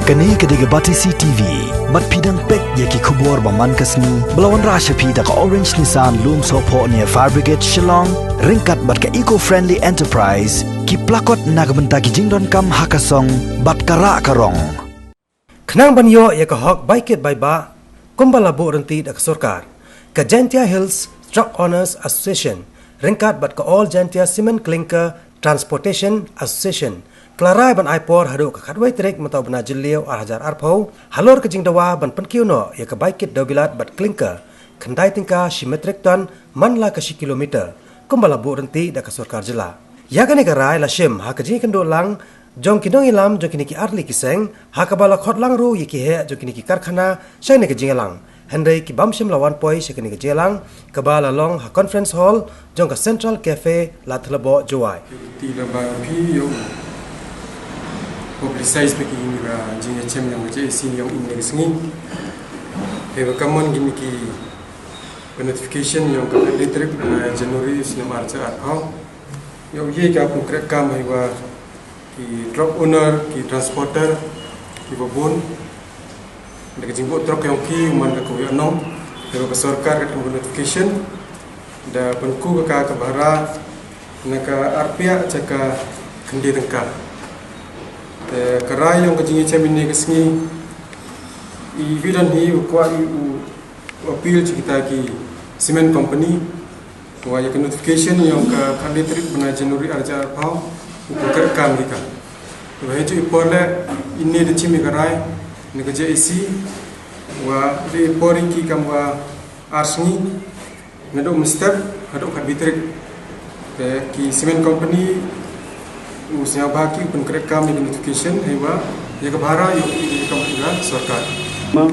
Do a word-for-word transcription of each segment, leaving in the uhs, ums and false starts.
Kane ka dei ka Batesi T V. Bad phi dang peit ïa ki khubor ba man ka sngi ba la wanrah sha phi da ka Orange Nissan Lumsohphoh near Fire Brigade Shillong, ryngkat bad ka Eco Friendly Enterprise, ki plakot na ka bynta ki jingdonkam ha ka song bad ka rah ka rong. Khnang ban ïoh ïa ka hok bai kit bai bah, kumba la buh ryntih da ka sorkar, ka Jaintia Hills Truck Owners Association ryngkat bad ka All Jaintia Cement Clinker Transportation Association ka la rai ban ai por haduh ka khatwei tarik mynta u bnai Jylliew ar hajar arphew, halor ka jingdawa ban pynkiew noh ïa ka bai kit dewbilat bad clinker khyndai tyngka shi metric ton man la ka shi kilometer, kumba la buh ryntih da ka sorkar jylla. Ïa kane ka rai la shim ha ka jingïakynduh lang jong ki nongïalam jong kine ki artylli ki seng, ha kaba la khot lang ruh ïa ki heh jong kine ki karkhana sha kane ka jingïalang. Hynrei ki bym shym la wan poi sha kane ka jingïalang, kaba la long ha Conference Hall jong ka Central Cafe, Ladthadlaboh, Jowai. Te la ba phi ïoh publicize ba ki ïa ka jingïachem jong ka J A C jong ine ka sngi. Te ba ka mon kine ki notification jong ka khatlai tarik bnai January snem ar hajar arphew. Ïoh ïa ka pynkhreh kam hei ba ki truck owner, ki transporter, kiba bun, da ka jingbuh truck jong ki man ka kawei nong, hei ba ka sorkar ka kum notification da pynku ka ka bhara na ka arphew sha ka khyndai tyngka. Te ka rai jong ka jingïachem ine ka sngi, i wi don hi u kwah i u appeal sha kita ki cement company, wa ïa ka notification jong ka khatlai tarik bnai January ar hajar arphew u pynkhreh kam ïa ka. Te ba hei ju i por leh ine da shim ïa ka rai na ka J A C, wa da i por ïa ki kam wa ar sngi, naduh mynstep haduh khatlai tarik. Te ki cement company u sngewbha ki u pynkhreh kam ïa ka notification, hei ba ïa ka bhara ïoh i ïa ka kam ïa ka sorkar. Ma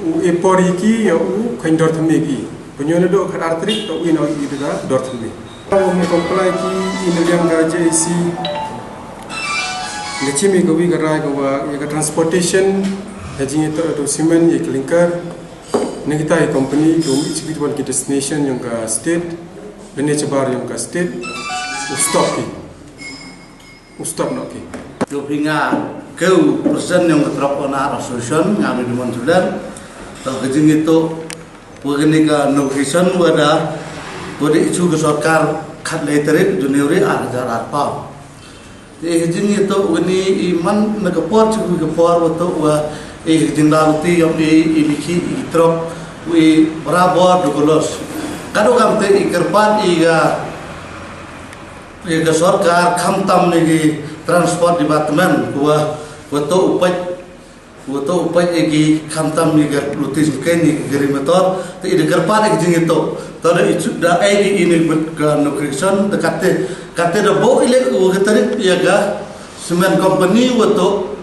u i por ïa ki ïa u kheiñ dor thymmai ki. Pynïoh naduh khatar tarik to u i na i da dor thymmai. Ïa u comply ki i na liang ka J A C. Nga shim ïa ka wi ka rai ka wa ïa ka transportation, ha jingïatoh ïa u cement, ïa ka clinker, na kita ki company ki um execute wan ki destination jong ka state, lane shabar jong ka state, u stop ki. U stop noh ki. Ïa phi nga, ka u president jong ka Truck Owner Association, nga Bidimon Julian, to ka jingïatoh wa kane ka notification wa da, wa da issue ka sorkar khatlai tarik January ar hajar arphew. Te ka jingïatoh kane i man na ka por sha ka por wa toh wa i ka jingdaluti jong i, i biki i truck, i barabor da ka loss. Ka dei kam te i kyrpad i ka, i ka sorkar khamtam ïa ki transport department wa, wa toh u peit, wa toh u peit ïa ki khamtam ïa ka luti jingkhein ïa ki gari motor, te i da kyrpad ïa ki jingïatoh. Te da i shu da ai ïa i ne bad ka notification, te kate, kate da buh i leh u ka tarik ïa ka cement company wa toh,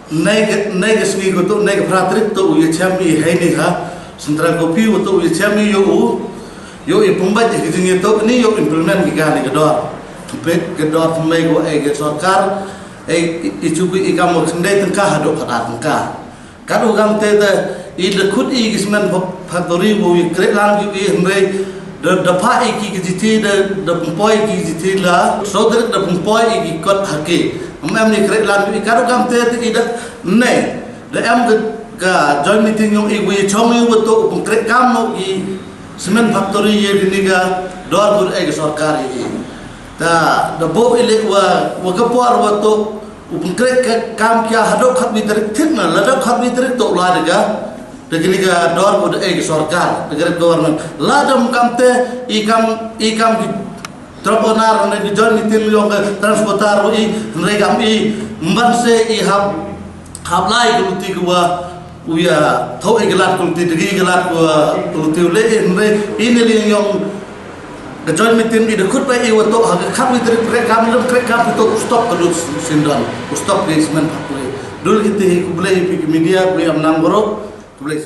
nai ka, nai ka sngi wa toh, nai ka phra tarik toh u ïa chem i hei ni ha Central Coffee wa toh u ïa chem i ïa u, ïa u i pynbeit ïa ki jingïatoh ni ïa u implement ki ka ni ka dor. Pynbeit ka dor pynbeit ko ai ka sorkar, ai i, i chuki i kam mo khyndai tyngka haduh khatar tyngka. Ka dei kam te te i da khut i ki cement fa-, factory wa i kreh lang ki i hynrei da, da pha i ki ki jiti da, da pynpoi ki jiti la. So da, da pynpoi i ki kot ha ki. Em em i kreh lang ki i ka dei kam te te i da ne. Da em ka, ka joint meeting jong i wa i chong i wa toh u pynkreh kam mo i cement factory ïa kini ka dor bun ai ka sorkar ïa i. Ta da buh i leh wa, wa ka por wa toh u pynkreh ka kam ki haduh khatwi tarik thik na, lada khatwi tarik toh la da ka, da kini ka dor bun ai ka sorkar, da ka government. Lada em kam te i kam, i kam ki Truck owner, hynrei ki joint meeting jong ka transporter wa i, hynrei kam i, mban se i hap, hap lai ka luti ka wa, u ïa, thoh i ka lad ka luti, degi i ka lad ka wa, ka luti u leh i, hynrei i ne liang jong ka joint meeting i da khut ba i wa toh ha ka khatwi tarik kreh kam, lem kreh kam, toh u stop ka lut syndon, u stop ka cement factory. Dul kiti hi, khublei phi ki media, khublei ïa nam goro, khublei.